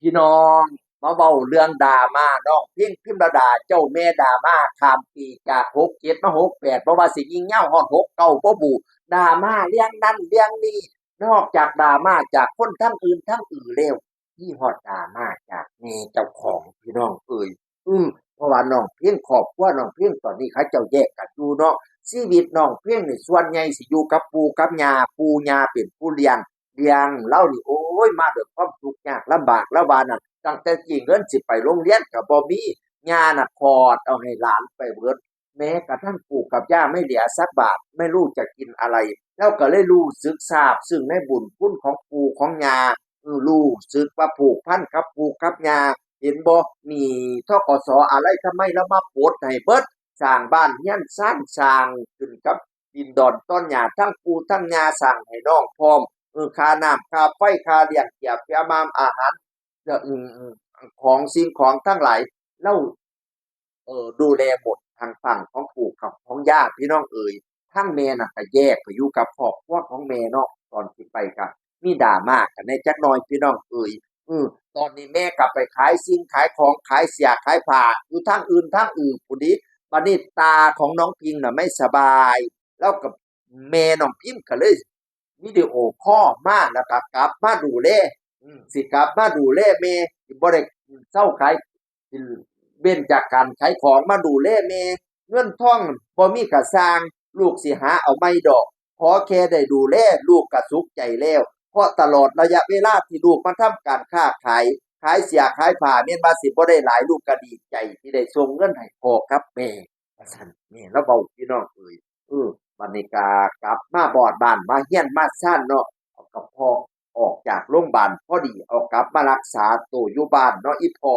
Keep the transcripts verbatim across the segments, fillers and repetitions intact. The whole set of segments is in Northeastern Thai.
พี่น้อง มาเว้าเรื่องดราม่า น้องเพ็ง พิมรดา เจ้าแม่ดราม่า ข้ามปีจากหกเจ็ดมาหกแปด บ่ว่าสิยิงยาวฮอดหกเก้าบ่บู ดราม่าเรื่องนั้นเรื่องนี้ นอกจากดราม่าจากคนทั้งอื่นทั้งอื่นแล้ว มีฮอดดราม่าจากแม่เจ้าของ พี่น้องเอ้ย อืม เพราะว่าน้องเพ็ง ครอบครัวน้องเพ็งตอนนี้เขาเจ้าแยกกันอยู่เนาะ ชีวิตน้องเพ็งนี่ส่วนใหญ่สิอยู่กับปู่กับย่า ปู่ย่าเป็นผู้เลี้ยง เลี้ยงลาวนี่ โอ้ย มาด้วยความทุกข์ยากลำบาก ลาวว่านั่น ตั้งแต่กี้เงินสิไปโรงเรียนก็บ่มี ย่าน่ะคลอดเอาให้หลานไปเบิด แม้กระทั่งปู่กับย่าไม่เหลือสักบาท ไม่รู้จะกินอะไร ลาวก็เลยรู้สึกซาบซึ้งในบุญคุณของปู่ของย่า เออ รู้สึกว่าผูกพันกับปู่กับย่า เห็นบ่ หนี้ ธ.ก.ส. อะไรทำไมลาวมาปลดให้เบิด สร้างบ้านเรือนซาน สร้างขึ้นกับดินดอนตอนหญ้า ทั้งปู่ทั้งย่าสร้างให้น้องพร้อม เออ ค่าน้ำค่าไฟ ค่าเลี้ยงเสียเปียมามอาหาร เอ่อ อืม อืม ของสิ่งของทั้งหลาย ลาว เอ่อ ดูแลหมดทางฝั่งของปู่กับของย่า พี่น้องเอ๋ย ทั้งแม่น่ะก็แยกไปอยู่กับครอบครัวของแม่เนาะ ตอนสิไปก็มีดราม่ากันแหน่จักหน่อย พี่น้องเอ๋ย เออ ตอนนี้แม่ก็ไปขายสิ่งขายของ ขายเสื้อขายผ้าอยู่ทางอื่นทางอื่นพู้นเด้ บัดนี้ตาของน้องเพ็งน่ะไม่สบาย แล้วก็แม่น้องพิมก็เลยวิดีโอคอลมา แล้วก็กลับมาดูแล อืม สิกลับมาดูแลแม่ สิบ่ได้เซาขาย เว้นจากการขายของมาดูแลแม่ เงินทองบ่มีก็ซ่าง ลูกสิหาเอาใหม่ดอก ขอแค่ได้ดูแลลูกก็สุขใจแล้ว เพราะตลอดระยะเวลาที่ลูกมาทำการค้าขาย ขายเสื้อขายผ้า แม้นว่าสิบ่ได้หลาย ลูกก็ดีใจที่ได้ส่งเงินให้พ่อกับแม่ ว่าซั่น แม่ลาวเว้า พี่น้องเอ๋ย เออ บัดนี้ก็กลับมาฮอดบ้าน มาเฮือนมาซานเนาะ เอากับพ่อออกจากโรงบาล พอดีเอากลับมารักษาโตอยู่บ้านเนาะ อีพ่อ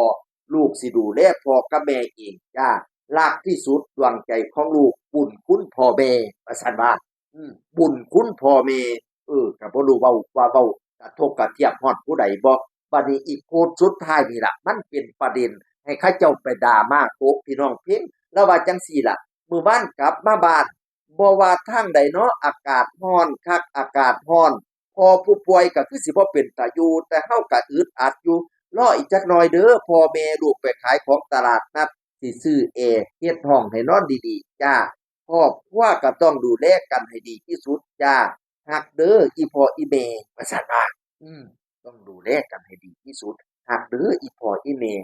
ลูกสิดูแลพ่อกับแม่เองจ้า รักที่สุดดวงใจของลูก บุญคุณพ่อแม่ ว่าซั่นว่า อืม บุญคุณพ่อแม่ เออ ก็บ่รู้เว้า ว่าเว้ากระทบกระเทือนฮอดผู้ใดบ่ บัดนี้อีกโพสต์สุดท้ายนี่ล่ะ มันเป็นประเด็นให้เขาเจ้าไปดราม่าตก พี่น้องเพ็ง ลาวว่าจั่งซี้ล่ะ มื้อวานกลับมาบ้าน บ่ว่าทางใดเนาะ อากาศร้อนคัก อากาศร้อน พ่อผู้ป่วยก็คือสิบ่เป็นตาอยู่ แต่เฮาก็อึดอัดอยู่ รออีกจักหน่อยเด้อ พ่อแม่ลูกไปขายของตลาดนัด สิซื้อแอร์ เฮ็ดห้องให้นอนดีๆ จ้า ครอบครัวก็ต้องดูแลกันให้ดีที่สุดจ้า ฮักเด้อ อีพ่ออีแม่ ว่าซั่นว่า อืม ต้องดูแลกันให้ดีที่สุด ฮักเด้อ อีพ่ออีแม่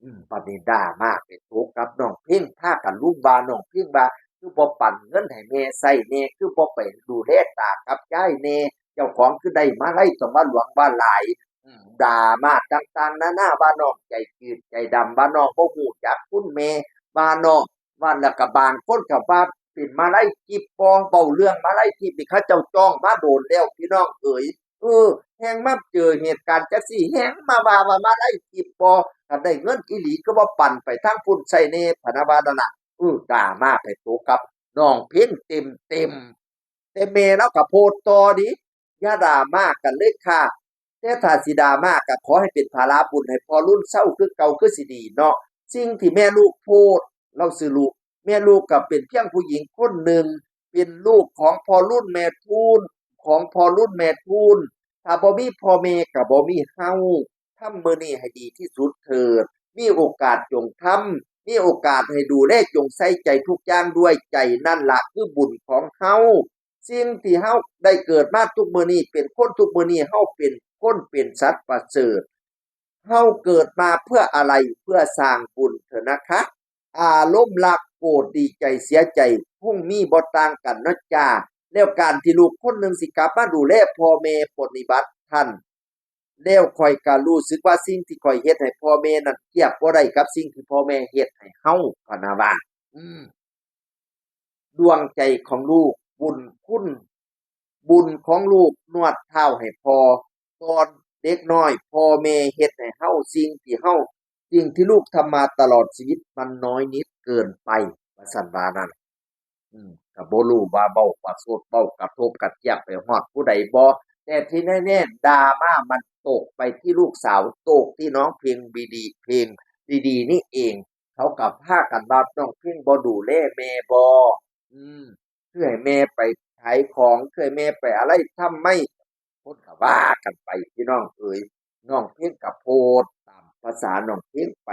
อืม บัดนี้ดราม่าไปตกกับน้องเพ็ง พากันลุมว่าน้องเพ็งว่า คือบ่ปันเงินให้แม่ใช้แหน่ คือบ่ไปดูแลตากับยายแหน่ เจ้าของคือได้มาลัยต้องมาหลวงว่าหลาย อืม ดราม่าต่างๆ นานา ว่าน้องใจจืดใจดำ ว่าน้องบ่รู้จักคุณแม่ ว่าน้อง ว่าแล้วก็บางคนก็ว่าเป็นมาลัยทิพย์บ่ เว้าเรื่องมาลัยทิพย์นี่เขาเจ้าจ้องมาโดนแล้ว พี่น้องเอ๋ย เออ แฮ่งมาเจอเหตุการณ์จั่งซี้ แฮ่งมาว่า ว่ามาลัยทิพย์บ่ คันได้เงินอีหลีคือบ่ปันไปทางพุ้นใช้แหน่ พะนะว่านั่นน่ะ เออ ดราม่าไปตกกับน้องเพ็งเต็มๆ แต่แม่ลาวก็โพสต์ต่อเด้ อย่าดราม่ากันเลยค่ะ แต่ถ้าสิดราม่าก็ขอให้เป็นผาลาบุญให้พ่อลุนเซาคือเก่าคือสิดีเนาะ สิ่งที่แม่ลูกโพสต์ ลาวชื่อลูก แม่ลูกก็เป็นเพียงผู้หญิงคนหนึ่ง เป็นลูกของพ่อลุนแม่ทูน ของพ่อลุนแม่ทูน ถ้าบ่มีพ่อแม่ก็บ่มีเฮา ทำมื้อนี้ให้ดีที่สุดเถิด มีโอกาสจงทำ มีโอกาสให้ดูแลจงใส่ใจทุกอย่างด้วยใจ นั่นละคือบุญของเฮา สิ่งที่เฮาได้เกิดมาทุกมื้อนี้ เป็นคนทุกมื้อนี้ เฮาเป็นคนเป็นสัตว์ประเสริฐ เฮาเกิดมาเพื่ออะไร เพื่อสร้างบุญเถอะนะคะ อารมณ์รักโกรธดีใจเสียใจคงมีบ่ต่างกันเนาะจ้า แล้วการที่ลูกคนหนึ่งสิกลับมาดูแลพ่อแม่ปรนนิบัติท่าน แล้วข้อยก็รู้สึกว่าสิ่งที่ข้อยเฮ็ดให้พ่อแม่นั้นเทียบบ่ได้กับสิ่งที่พ่อแม่เฮ็ดให้เฮา พะนะว่า อืม ดวงใจของลูก บุญคุณ บุญของลูกนวดเท้าให้พ่อ ตอนเด็กน้อย พ่อแม่เฮ็ดให้เฮา สิ่งที่เฮา สิ่งที่ลูกทำมาตลอดชีวิตมันน้อยนิดเกินไป ว่าซั่นว่านั่น อืม ก็บ่รู้ว่าเว้ากระทบ เว้ากระทบกระเจี๊ยบไปฮอดผู้ใดบ่ แต่ที่แน่ๆ ดราม่ามันตกไปที่ลูกสาว ตกที่น้องเพ็งดีๆ เพ็งดีๆ นี่เอง เขาก็พากันว่าน้องเพ็งบ่ดูแลแม่บ่ อืม คือให้แม่ไปขายของ คือให้แม่ไปอะไรทำไม คนก็ว่ากันไปพี่น้องเอ๋ย น้องเพลงก็โพสต์ตามภาษาน้องเพลงไป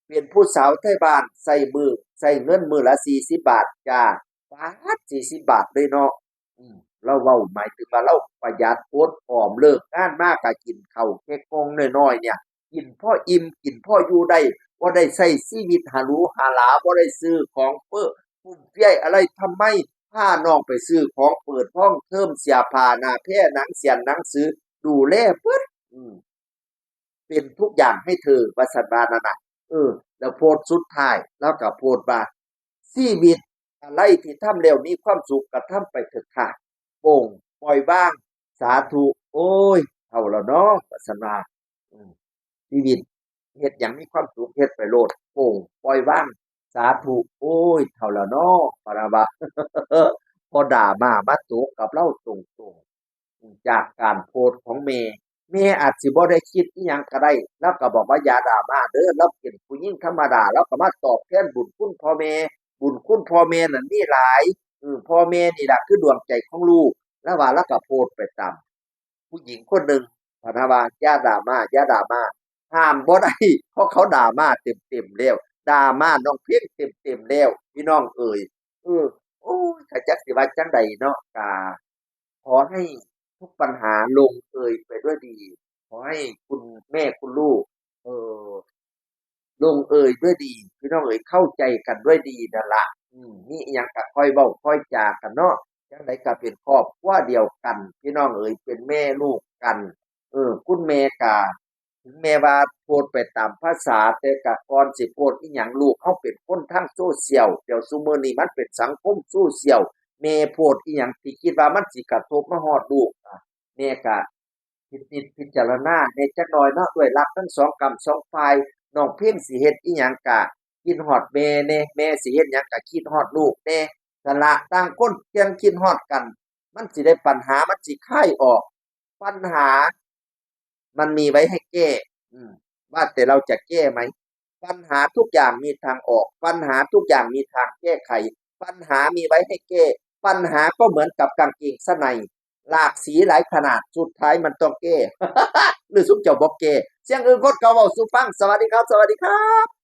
เป็นผู้สาวไทบ้านใช้มือใช้เงินมื้อละสี่สิบบาทจ้า ป๊าด สี่สิบบาทเลยเนาะ อืม ลาวเว้าหมายถึงว่าลาวประหยัดอดออม เลิกงานมาก็กินข้าวแค่กล่องน้อยๆเนี่ย กินพออิ่ม กินพออยู่ได้ บ่ได้ใช้ชีวิตหรูหรา บ่ได้ซื้อของเฟ้อฟุ่มเฟือยอะไร ทำไมพาน้องไปซื้อของ เปิดห้องเทอม เสื้อผ้า หน้าแพร หนังเสียน หนังสือ ดูแลเบิด อืม เป็นทุกอย่างให้เธอ ว่าซั่นว่านั่นน่ะ เออ แล้วโพสต์สุดท้าย ลาวก็โพสต์ว่า ชีวิตอะไรที่ทำแล้วมีความสุขก็ทำไปเถอะค่ะ โป่ง ปล่อยวาง สาธุ โอ้ย เฒ่าแล้วเนาะ ว่าซั่นว่า อืม ชีวิตเฮ็ดหยังมีความสุขเฮ็ดไปโลด โป่ง ปล่อยวาง สาธุ โอ้ย เฒ่าแล้วเนาะ พะนะว่า พอดราม่ามาตกกับลาวตรงๆ จากการโพสต์ของแม่ แม่อาจสิบ่ได้คิดอิหยังก็ได้ ลาวก็บอกว่าอย่าดราม่าเด้อ ลาวเป็นผู้หญิงธรรมดา ลาวก็มาตอบแทนบุญคุณพ่อแม่ บุญคุณพ่อแม่นั่นมีหลาย เออ พ่อแม่นี่ล่ะคือดวงใจของลูก ลาวว่าลาวก็โพสต์ไปตาม ผู้หญิงคนหนึ่ง พะนะว่าอย่าดราม่า อย่าดราม่า ห้ามบ่ได้ เพราะเขาดราม่าเต็มๆแล้ว ดราม่าน้องเพลงเต็มๆแล้ว พี่น้องเอ๋ย เออ โอ้ย ก็จักสิว่าจั่งใดเนาะ ก็ขอให้ทุกปัญหาลงเอยไปด้วยดี ขอให้คุณแม่คุณลูก เออ ลงเอยด้วยดี พี่น้องเอ๋ย เข้าใจกันด้วยดีนั่นล่ะ อืม มีอิหยังก็ค่อยเว้าค่อยจากันเนาะ จั่งใดก็เป็นครอบครัวเดียวกัน พี่น้องเอ๋ย เป็นแม่ลูกกัน เออ คุณแม่ก็ ถึงแม้ว่าโพสต์ไปตามภาษา แต่ก็ก่อนสิโพสต์อิหยัง ลูกเฮาเป็นคนทางโซเชียล เดี๋ยวซุมื้อนี้มันเป็นสังคมโซเชียล แม่โพสต์อิหยังที่คิดว่ามันสิกระทบมาฮอดลูก อ่ะ แม่ก็พินิจพิจารณาแหน่จักหน่อยเนาะ ด้วยรักทั้งสองกำสองฝ่าย น้องเพลงสิเฮ็ดอิหยังก็คิดฮอดแม่แหน่ แม่สิเฮ็ดหยังก็คิดฮอดลูกแหน่ นั่นล่ะ ต่างคนต่างคิดฮอดกัน มันสิได้ปัญหา มันสิคลายออก ปัญหา มันมีไว้ให้แก้ อืม ว่าแต่เราจะแก้ไหม ปัญหาทุกอย่างมีทางออก ปัญหาทุกอย่างมีทางแก้ไข ปัญหามีไว้ให้แก้ ปัญหาก็เหมือนกับกางเกงสะใน หลากสีหลายขนาด สุดท้ายมันต้องแก้ หรือซุมเจ้าบ่แก้ เสียงอื่นคนเขาเว้าสู่ฟัง สวัสดีครับ สวัสดีครับ